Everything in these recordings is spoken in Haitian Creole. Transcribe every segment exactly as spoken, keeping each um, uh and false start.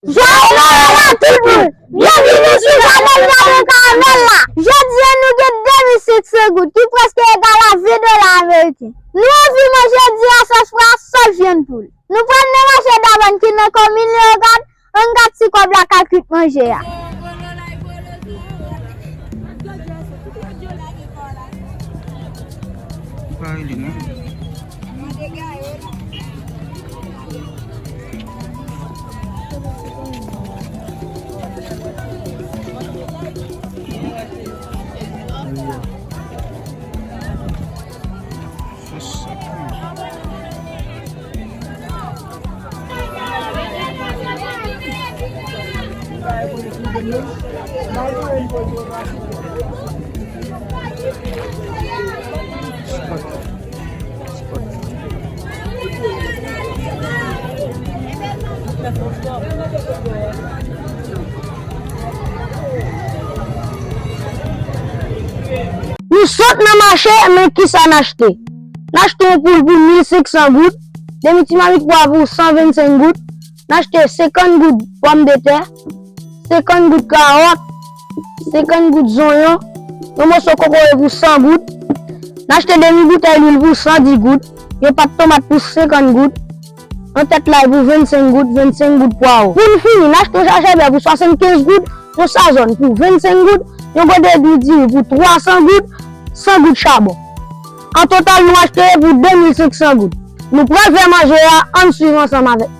Jwèt Nwèl la tout moun! Byenvini sou chanèl Gade Karamèl la! Jodi a nou gen de mil senk san goud ki prèske egal a ven dola ameriken. Nou anvi manje diri a sòs pwa, sòs vyann poul. Nou pral nan mache Dabann ki nan komin Leyogàn, ann gad si kòb la ka kwit manje a. Ou pa rele non. Nou sot nan mache, men kisa n achte? N achte yon poul pou mil senk san goud, demi ti mamit pwa pou san vennsenk goud, n achte senkant goud pòmdetè, senkant goud kawòt, senkant goud zonyon, yon moso kokoye pou san goud, n achte demi boutèy lwil pou san dis goud, yon pat tomat pou senkant goud, yon tèt lay pou vennsenk goud, vennsenk goud pwawo. Pou n fini, n achte yon sachè bè pou swasannkenz goud, yon sazòn pou vennsenk goud, yon gode diri pou twa san goud, san goud chabon. An total, nou achte pou de mil senk san goud. Nou pral fè manje a, ann swiv ansanm avèk.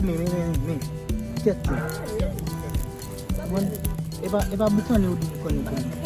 Men, men, men, men, men. Tèt mwen. Bon, e pa, e pa boukannen ou di boukannen pou mwen.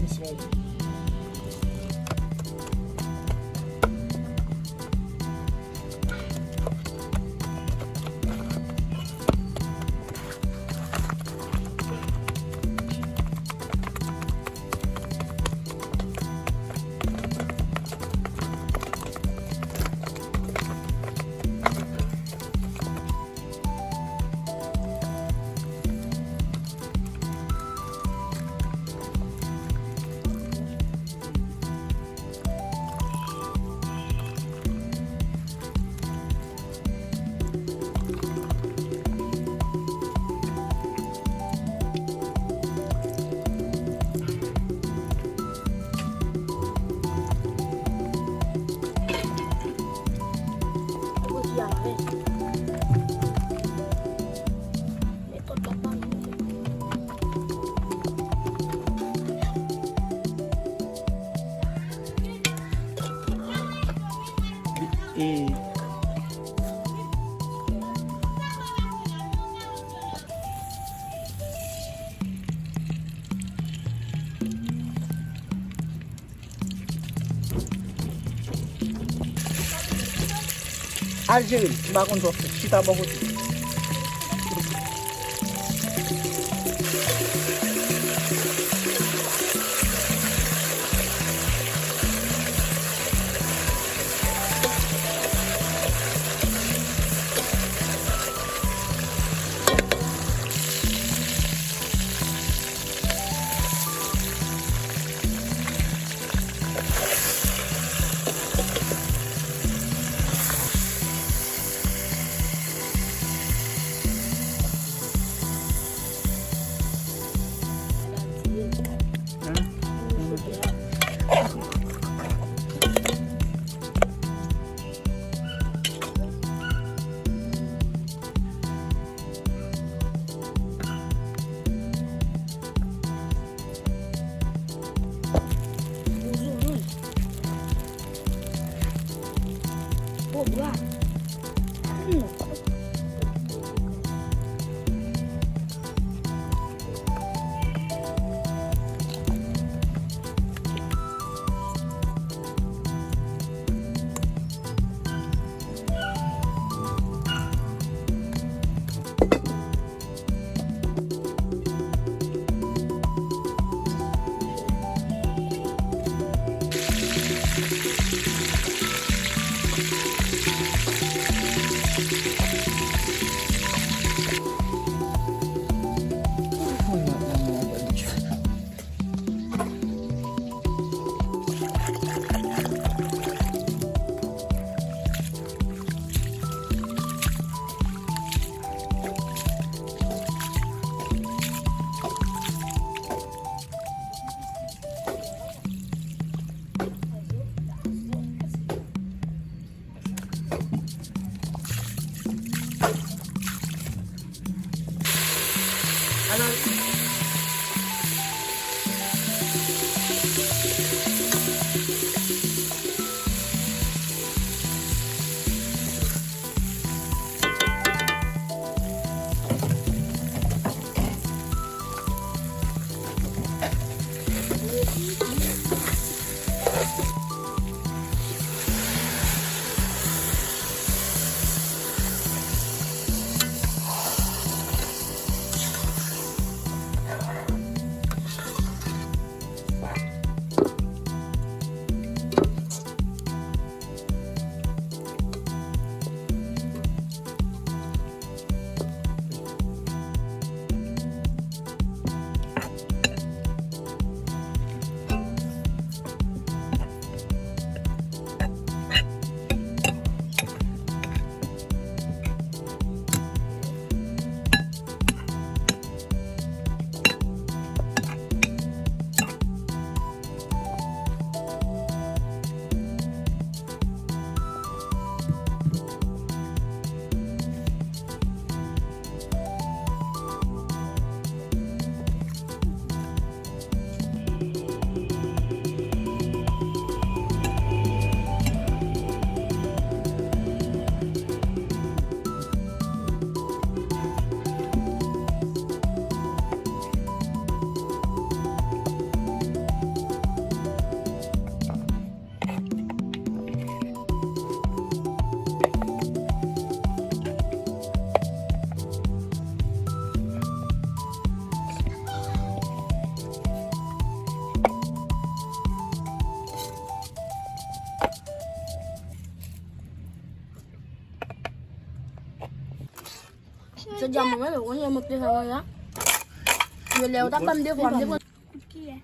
Misyon. E Al jere l, m pa konn sa w ap fè. Chita bò kote. Dja mwen, mwen, mwen, mwen te fè mwen la. Yo lè yo t ap ban m devwa, m te pran kout kiyè.